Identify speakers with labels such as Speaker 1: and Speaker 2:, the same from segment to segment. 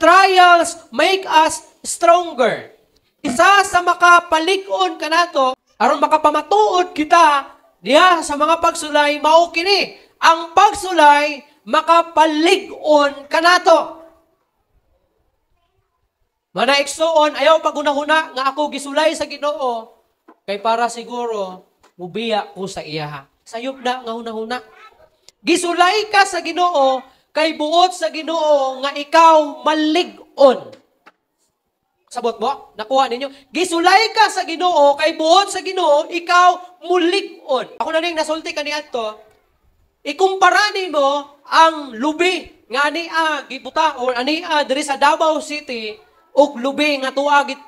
Speaker 1: Trials make us stronger. Isa sa makapalig-on kanato aron makapamatuod kita diha sa mga pagsulay, mao kini. Ang pagsulay makapalig-on kanato. Mana, igsuon, ayaw paghunahuna nga ako gisulay sa Ginoo kay para siguro mubiya ko sa iya. Sayop na nga hunahuna. Gisulay ka sa Ginoo kay buot sa Ginoo nga ikaw malig-on. Sabot mo? Nakuha ninyo? Gisulay ka sa Ginoo kay buot sa Ginoo ikaw mulig-on. Ako na ning nasulti kaniadto. Ikumpara nimo ang lubi nga ania gibuta or ania diri sa Davao City ug lubi nga tuwa git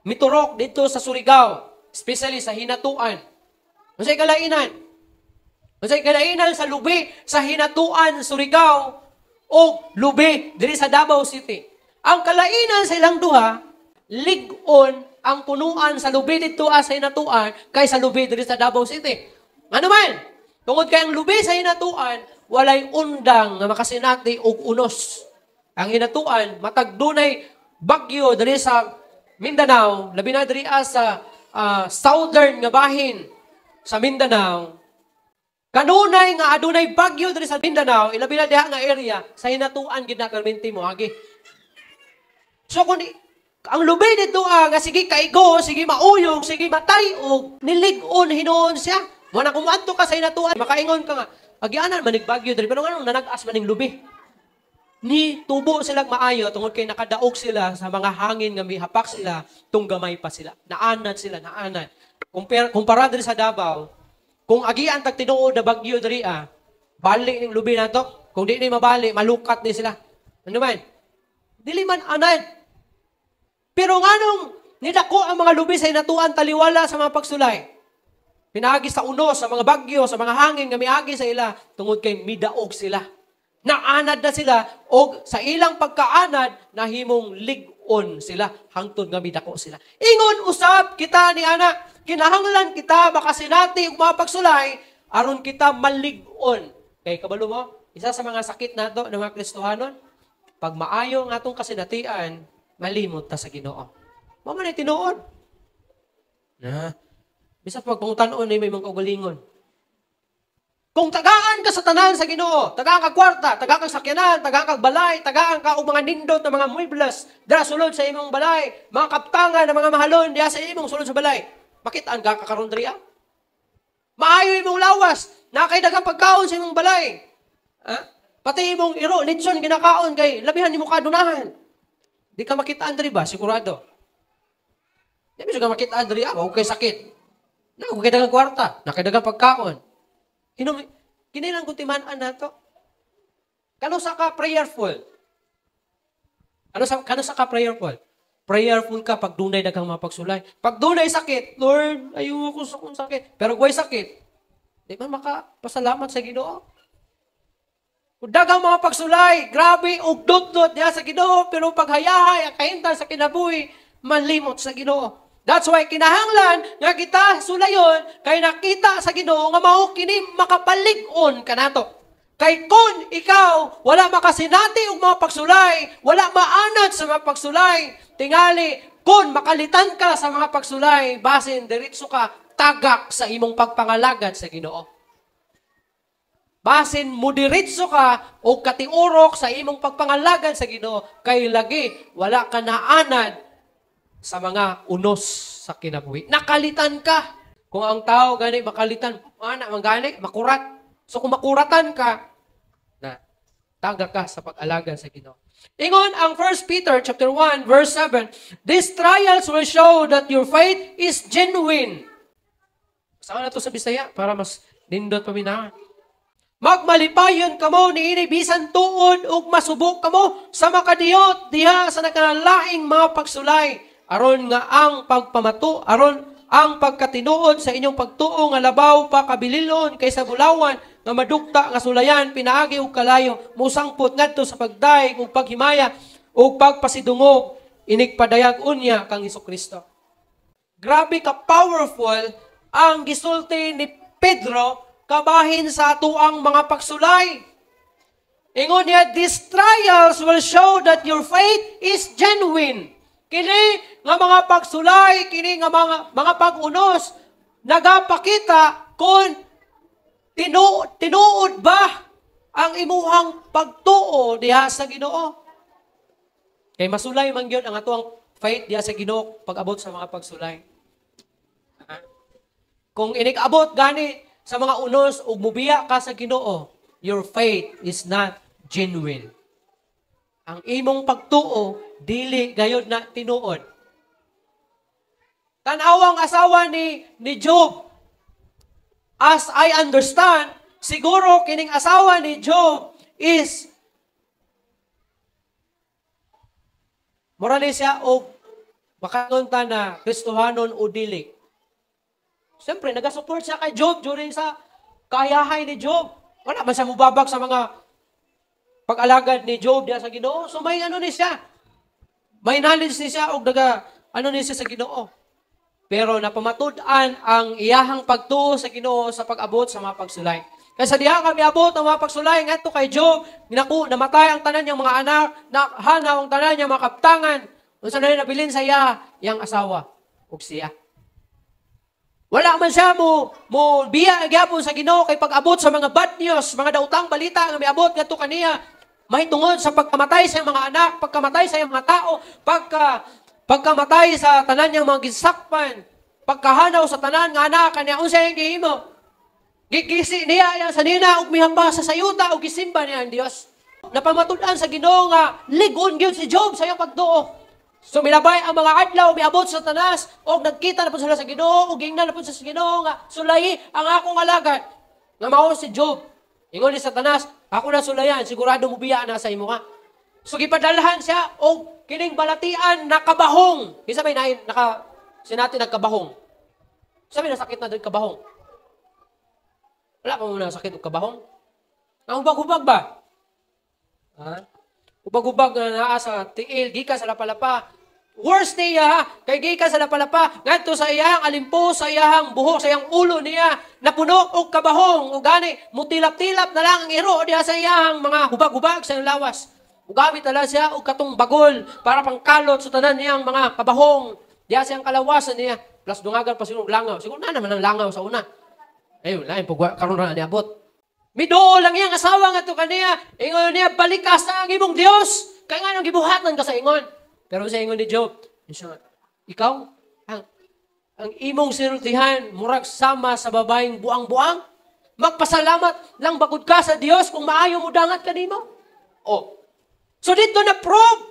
Speaker 1: miturok didto sa Surigao, especially sa Hinatuan. Unsay kalainan? Unsay kalainan sa lubi sa Hinatuan, Surigao o lubi diri sa Davao City? Ang kalainan sa ilang duha, lig-on ang punuan sa lubi didto sa Hinatuan kay sa lubi diri sa Davao City. Ano man? Tungod kay ang lubi sa Hinatuan, walay undang nga makasinati og unos. Ang Hinatuan, matag dunay bagyo diri sa Mindanao, labi na diri sa southern nga bahin sa Mindanao, kanunay nga adunay bagyo diri sa Mindanao, ilabi na diha nga area, sa Hinatuan gid na perminti mo agi. So kung ang lubi dito nga sige kaigo, sige mauyog, sige matay-og, nilig-on hinuon siya. Mo na kung moadto ka sa Hinatuan, makaingon ka nga, agianan manig bagyo diri, pero nganong nanag-as maning lubi? Ni tubo silang maayo tungod kay nakadaog sila sa mga hangin nga mihapak sila tung gamay pa sila. Naanad sila, naanad. Kumpara diri sa Davao, kung agian tag tinuod na bagyo diri bali ning lubi nato. Kung di ni mabali, malukat ni sila. Ano man? Dili man anad. Pero nganong nidako ang mga lubi sa Hinatuan taliwala sa mga pagsulay? Pinaagi sa unos, sa mga bagyo, sa mga hangin nga miagi sa ila tungod kay midaog sila. Naanad na sila og sa ilang pagkaanad nahimong lig-on sila hangtod nga midako sila. Ingon usab kita ni ana, kinahanglan kita makasinati og mga pagsulay aron kita malig-on. Kay kabalo mo, isa sa mga sakit nato ng mga Kristohanon, pag maayo ang atong kasinatian, malimot ta sa Ginoo. Mao man ay tinuod. Na, bisa pag pangutan-on ni may mga kaugalingon. Kung tagaan ka sa tanan sa Ginoo, tagaan ka kwarta, tagaan ka sakyanan, tagaan ka balay, tagaan ka og mga nindot na mga muebles, dira sulod sa imong balay, mga kaptangan na mga mahalon diha sa imong sulod sa balay. Makitaan ka kakaron diri ah. Maayo imong lawas, naa kay daghang pagkaon sa imong balay. Ha? Pati imong iro, litson ginakaon kay labihan nimo kadunahan. Di ka makitaan diri ba? Sigurado. Di ba ka makitaan diri ah, wa kay sakit. Na kay daghang kwarta, naa kay daghang pagkaon. Hinum, kini lang kung timan-an nato. Kano sa ka prayerful? Kano sa ka prayerful? Prayerful ka pag dunay daghang mga pagsulay. Pag dunay sakit, Lord, ayaw ako sa akong sakit. Pero kung sakit, di man makapasalamat sa Ginoo. Kung daghang mga pagsulay, grabe og dot-dot diha sa Ginoo, pero paghayahay ang kahintang sa kinabuhi, malimot sa Ginoo. That's why kinahanglan nga kita sulayon kay nakita sa Ginoo nga mao kini makapalig-on kanato. Kay kung ikaw wala makasinati og mga pagsulay, wala maanad sa mga pagsulay, tingali kung makalitan ka sa mga pagsulay, basin diretso ka tagak sa imong pagpangalagad sa Ginoo. Basin mudiretso ka og katiurok sa imong pagpangalagad sa Ginoo kay lagi wala ka naanad sa mga unos sa kinabuhi. Nakalitan ka. Kung ang tao gani makalitan, ana man gani makurat. So kung makuratan ka, na taga ka sa pag-alagad sa Ginoo. Ingon ang 1 Peter chapter 1 verse 7, these trials will show that your faith is genuine. Saan na to sa Bisaya para mas nindot paminawan. Magmalipayon kamo niini bisan tuod ug masubok kamo sa makadiyot diha sa nakalalaing mga pagsulay aron nga ang pagpamato aron ang pagkatinuod sa inyong pagtuo nga labaw pa kabililon kaysa bulawan nga madukta nga sulayan pinaagi og kalayo mosangpot ngadto sa pagdayeg ug paghimaya ug pagpasidungog inigpadayag unya kang Hesukristo. Grabe ka powerful ang gisulti ni Pedro kabahin sa atuang mga pagsulay. Ingon niya, "These trials will show that your faith is genuine." Kini nga mga pagsulay, kini nga mga pag-unos, nagapakita kung tinuod ba ang imuhang pagtuo diha sa Ginoo. Kay masulay man gyud ang atoang faith diha sa Ginoo pag-abot sa mga pagsulay. Ha? Kung inig-abot gani sa mga unos ug mubiya ka sa Ginoo, your faith is not genuine. Ang imong pagtuo dili gayod na tinuod. Tan-awang asawa ni Job. As I understand, siguro kining asawa ni Job is mura ni siya og makaingon ta na Kristohanon o dili. Siyempre, nagasupport siya kay Job during sa kayahay ni Job. Wala man siya mubabag sa mga pag-alagad ni Job diya sa Ginoo. So may ano ni siya. May knowledge ni siya og naga ano ni siya sa Ginoo. Pero napamatud-an ang iyahang pagtuo sa Ginoo sa pag-abot sa mga pagsulay. Kaysa diha kami abot ang mga pagsulay ngadto kay Job, naku, namatay ang tanan niyang mga anak, nahanaw ang tanan niyang mga kaptangan. Unsa na nabilin sa iya, iyang asawa ug siya. Wala man siya mo biya gyapon sa Ginoo kay pag-abot sa mga bad news, mga dautang balita nga miabot ngadto kaniya, mahitungod sa pagkamatay sa iyang mga anak, pagkamatay sa iyang mga tao, pagkamatay sa tanan niyang mga gisakpan, pagkahanaw sa tanan nga anak kaniya, unsa iyang gihimo? Gigisi niya iyang sanina ug mihamba sa sayuta ug gisimba niya ang Dios. Napamatud-an sa Ginoo nga lig-on gyud si Job sa iyang pagtuo. So milabay ang mga adlaw, miabot sa Satanas og nagkita na pud sila sa Ginoo ug gingnan na pud sa Ginoo nga sulayi ang akong alagad nga mao si Job. Ingon ni Satanas, "Ako na sulayan, sigurado mo biya na sa imo ka." So gipadalhan siya og kining balatian na kabahong. Kinsa may nain naka sinati nagkabahong? Sabi na sakit na doon kabahong. Wala pa mo na sakit og kabahong? Ang hubag-hubag ba? Ha? Hubag-hubag na naa sa tiil, gikan sa lapalapa. Worst niya, ha? Kay gikan sa lapalapa, ngadto sa iyang alimpo, sa iyang buhok, sa iyang ulo niya, napuno og kabahong, og gani, mutilap-tilap na lang ang iro diha sa iyang mga hubag-hubag sa iyang lawas. Ugamit na lang siya og katong bagol para pangkalot sa tanan niyang mga kabahong diha sa iyang kalawasan niya. Plus dungagan pa siguro langaw. Siguro na naman ang langaw sa una. Ayun, lain pag karon na niabot. Miduol lang iyang asawa ngadto kaniya. Ingon niya, "Balik ka sa ang imong Dios. Kay nga nang gibuhatan ka sa ingon." Pero sa ingon ni Job, siya, "Ikaw, ang imong sinultihan, murag sama sa babaeng buang-buang. Magpasalamat lang bagud ka sa Dios kung maayo mo dangat kanimo." Oh. So dito na prove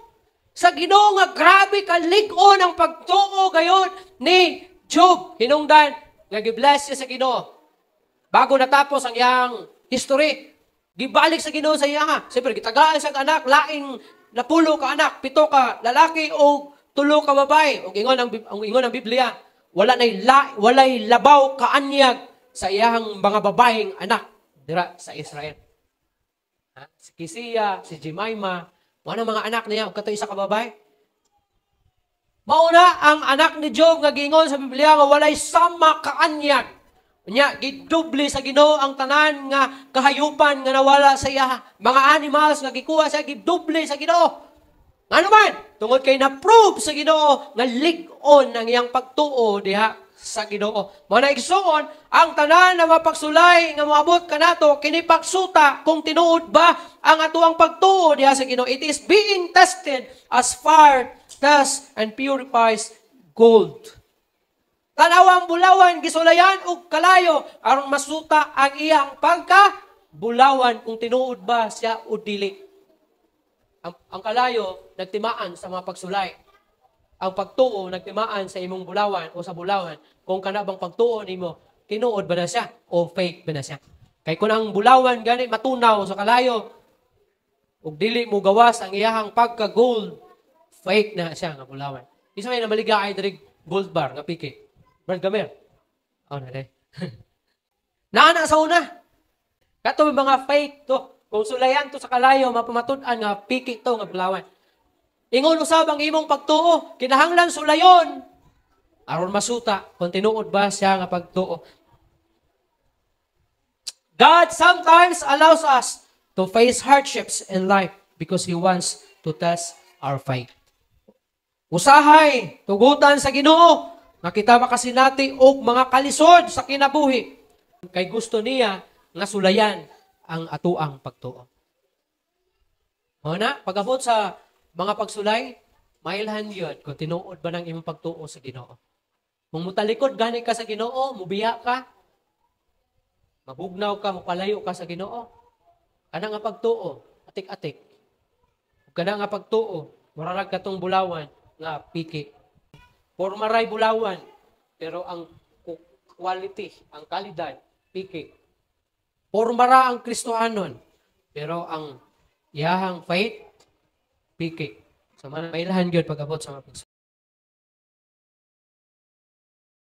Speaker 1: sa Ginoo nga grabe ka lig-on ang pagtuo gayon ni Job. Hinungdan nga gi-bless siya sa Ginoo. Bago natapos ang iyang history, gibalik sa Ginoo sa iya. Siyempre, gitagaan sa anak, laing 10 ka anak, 7 ka lalaki o 3 ka babae. Og ingon ang Biblia, walay labaw kaanyag sa iyang mga babaeng anak dira sa Israel. Ha? Si Kisia, si Jemima, wala mga anak niya og kato isa ka babae. Mauna ang anak ni Job nga giingon sa Biblia nga walay sama kaanyag. Nya gidoble sa Ginoo ang tanan nga kahayupan nga nawala sa iya. Mga animals nga gikuha siya, gidoble sa Ginoo. Ngano man? Tungod kay na-prove sa Ginoo nga lig-on ang iyang pagtuo diha sa Ginoo. Mao na igsuon, ang tanan nga mapagsulay nga moabot kanato kini pagsuta kung tinuod ba ang atuang pagtuo diha sa Ginoo. It is being tested as fire tests and purifies gold. Tanawang bulawan, gisulayan og kalayo aron masuta ang iyang pagka bulawan kung tinuod ba siya o dili. Ang kalayo nagtimaan sa mga pagsulay. Ang pagtuo nagtimaan sa imong bulawan o sa bulawan kung kana bang pagtuo nimo tinuod ba na siya o fake ba na siya. Kay kung ang bulawan gani matunaw sa kalayo ug dili mo gawas ang iyahang pagka gold, fake na siya nga bulawan. Isa may namaliga ay diri gold bar nga piki. Brad Gamer. Oh, na day. Naana sa una. Kato may mga fake to. Kung sulayan to sa kalayo, mapamatud-an nga piki to nga bulawan. Ingon usab ang imong pagtuo, kinahanglan sulayon aron masuta kung tinuod ba siya nga pagtuo. God sometimes allows us to face hardships in life because He wants to test our faith. Usahay, tugutan sa Ginoo nga kita makasinati og mga kalisod sa kinabuhi. Kay gusto niya nga sulayan ang atuang pagtuo. Mao na, pag-abot sa mga pagsulay, mailhan yun kung tinuod ba ng imong pagtuo sa Ginoo. Kung mutalikod gani ka sa Ginoo, mubiya ka, mabugnaw ka, mupalayo ka sa Ginoo. Kana nga pagtuo, atik-atik. Ug kana nga pagtuo, murarag katong bulawan nga piki. Porma ray bulawan, pero ang quality, ang kalidad, piki. Porma ra ang Kristohanon, pero ang iyahang faith, piki. So, mailhan gyud pag-abot sa mga pagsulay.